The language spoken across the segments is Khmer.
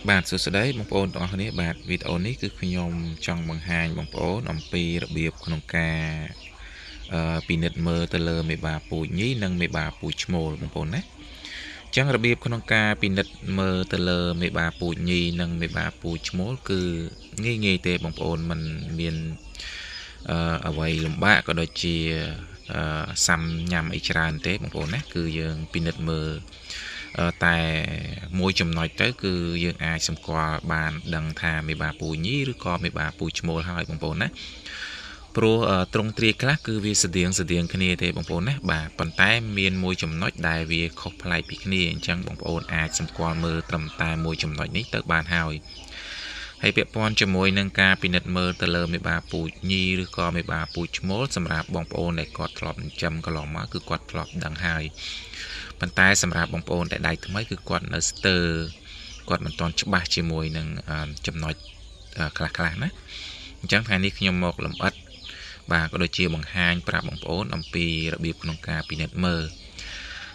បាទសួស្តីបងប្អូនទាំងអស់គ្នាបាទវីដេអូនេះគឺខ្ញុំចង់បង្ហាញបងប្អូនអំពីរបៀបក្នុងការពិនិត្យមើលទៅលើមេបាពូជញីនិងមេបាពូជឈ្មោលបងប្អូនណាអញ្ចឹងរបៀបក្នុងការពិនិត្យមើលទៅលើមេបាពូជញីនិងមេបាពូជឈ្មោលគឺងាយងាយទេបងប្អូនមិនមានអ្វីលំបាកក៏ដូចជាសាំញ៉ាំអីច្រើនទេបងប្អូនណាគឺយើងពិនិត្យមើលតែមួយចំណុចទៅគឺយើងអាចសម្គាល់បានដឹងថាមេបាពូញីឬក៏មេបាពូឈ្មោលហើយបងប្អូនណាព្រោះត្រង់ទ្រាយខ្លះគឺវាស្តៀងគ្នាទេបងប្អូនណាបាទប៉ុន្តែមានមួយចំណុចដែលវាខុសប្លែកពីគ្នាអញ្ចឹងបងប្អូនអាចសម្គាល់មើលត្រឹមតែមួយចំណុចនេះទៅបានហើយហើយពាក់ព័ន្ធជាមួយនឹងការពិនិត្យមើលទៅលើមេបាពូជញីឬក៏មេបាពូជឈ្មោលសម្រាប់បងប្អូនដែលគាត់ធ្លាប់ចិញ្ចឹមកន្លងមកគឺគាត់ធ្លាប់ដឹងហើយប៉ុន្តែសម្រាប់បងប្អូនដែលដៃថ្មីគឺគាត់នៅស្ទើរគាត់មិនទាន់ច្បាស់ជាមួយនឹងចំណុចខ្លះៗណាអញ្ចឹងថ្ងៃនេះខ្ញុំមកលម្អិតបាទក៏ដូចជាបង្ហាញប្រាប់បងប្អូនអំពីរបៀបក្នុងការពិនិត្យមើល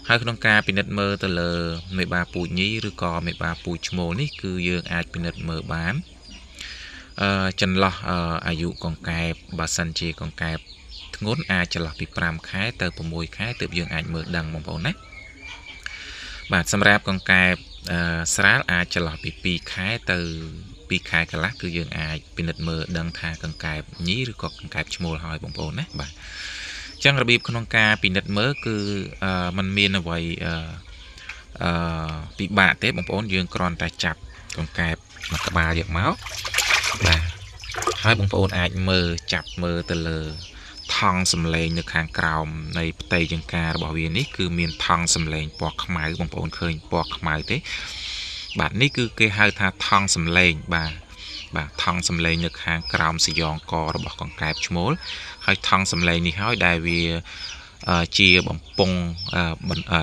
ហើយក្នុងការពិនិត្យមើលទៅលើមេបាពូជញីឬក៏មេបាពូជឈ្មោលនេះគឺយើងអាចពិនិត្យមើលបានចន្លោះអាយុកង្កែបបើសិនជាកង្កែបធ្ងន់អាចចន្លោះពី5ខែទៅ6ខែទើបយើងអាចមើលដឹងបងប្អូនណាបាទសម្រាប់កង្កែបស្រាលអាចចន្លោះពី2ខែទៅ2ខែកន្លះគឺយើងអាចពិនិត្យមើលដឹងថាកង្កែបញីឬក៏កង្កែបឈ្មោលហើយបងប្អូនណាបាទអញ្ចឹងរបៀបក្នុងការពិនិត្យមើលគឺมันមានអ្វីពិបាកទេបងប្អូនយើងគ្រាន់តែចាប់កង្កែបមួយក្បាលយកមកបាទហើយបងប្អូនអាចមើលចាប់មើលទៅលើថង់សម្លេងនៅខាងក្រោមនៃផ្ទៃចង្ការរបស់វានេះគឺមានថង់សម្លេងពណ៌ខ្មៅបងប្អូនឃើញពណ៌ខ្មៅទេបាទនេះគឺគេហៅថាថង់សម្លេងបាទបាទថង់សម្លេងនៅខាងក្រោមសយ៉ងករបស់កង្កែបឈ្មោលហើយថង់សម្លេងនេះហើយដែលវាជាបំពង់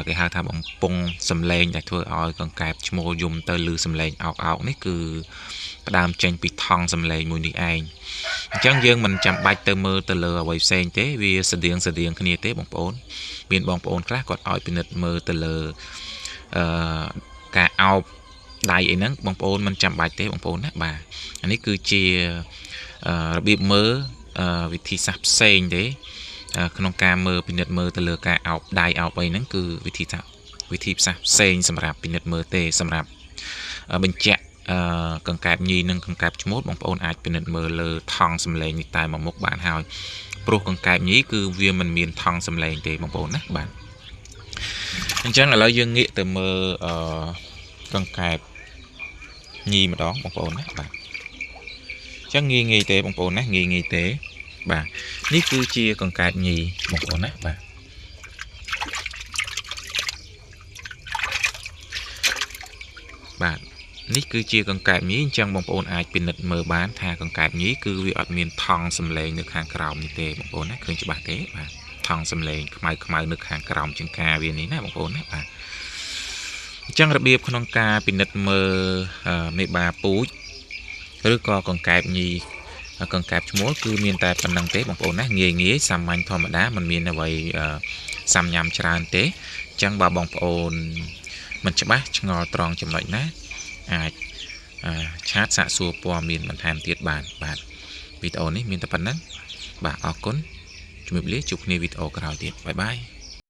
គេហៅថាបំពង់សម្លេងដែលធ្វើឲ្យកង្កែបឈ្មោលយំទៅឮសម្លេងអោកអោកនេះគឺផ្ដើមចេញពីថង់សម្លេងមួយនេះឯងអញ្ចឹងយើងមិនចាំបាច់ទៅមើលទៅលើអ្វីផ្សេងទេវាស្តៀងគ្នាទេបងប្អូនមានបងប្អូនខ្លះគាត់ឲ្យពិនិត្យមើលទៅលើការអោបដៃអីហ្នឹងបងប្អូនមិនចាំបាច់ទេបងប្អូនណាបាទអានេះគឺជារបៀបមើលវិធីសាស្ត្រផ្សេងទេក្នុងការមើលពិនិត្យមើលទៅលើការអោបដៃអោបអីហ្នឹងគឺវិធីសាស្ត្រផ្សេងសម្រាប់ពិនិត្យមើលទេសម្រាប់បញ្ជាក់កង្កែបញីនិងកង្កែបឈ្មោលបងប្អូនអាចពិនិត្យមើលលើថង់សម្លេងនេះតែមួយមុខបានហើយព្រោះកង្កែបញីគឺវាមិនមានថង់សម្លេងទេបងប្អូនណាបាទអញ្ចឹងឥឡូវយើងងាកទៅមើលកង្កែបញីម្ដងបងប្អូនណាបាទអញ្ចឹងងាយងាយទេបងប្អូនណាងាយងាយទេបាទនេះគឺជាកង្កែបញីបងប្អូនណាបាទបាទនេះគឺជាកង្កែបញីអញ្ចឹងបងប្អូនអាចពិនិត្យមើលបានថាកង្កែបញីគឺវាអត់មានថង់សម្លេងនៅខាងក្រោមនេះទេបងប្អូនណាឃើញច្បាស់ទេបាទថង់សម្លេងខ្មៅៗនៅខាងក្រោមចង្ការវានេះណាបងប្អូនណាបាទអញ្ចឹងរបៀបក្នុងការពិនិត្យមើលមេបាពូជឬក៏កង្កែបញីកង្កែបឈ្មោលគឺមានតែប៉ុណ្្នឹងទេបងប្អូនណាងាយងាយសាមញ្ញធម្មតាមិនមានអ្វីសាំញ៉ាំច្រើនទេអញ្ចឹងបើបងប្អូនមិនច្បាស់ឆ្ងល់ត្រង់ចំណុចណាអាចឆាតសាកសួរព័ត៌មានបន្ថែមទៀតបានបាទវីដេអូនេះមានតែប៉ុណ្្នឹងបាទអរគុណជំរាបលាជួបគ្នាវីដេអូក្រោយទៀតបាយបាយ។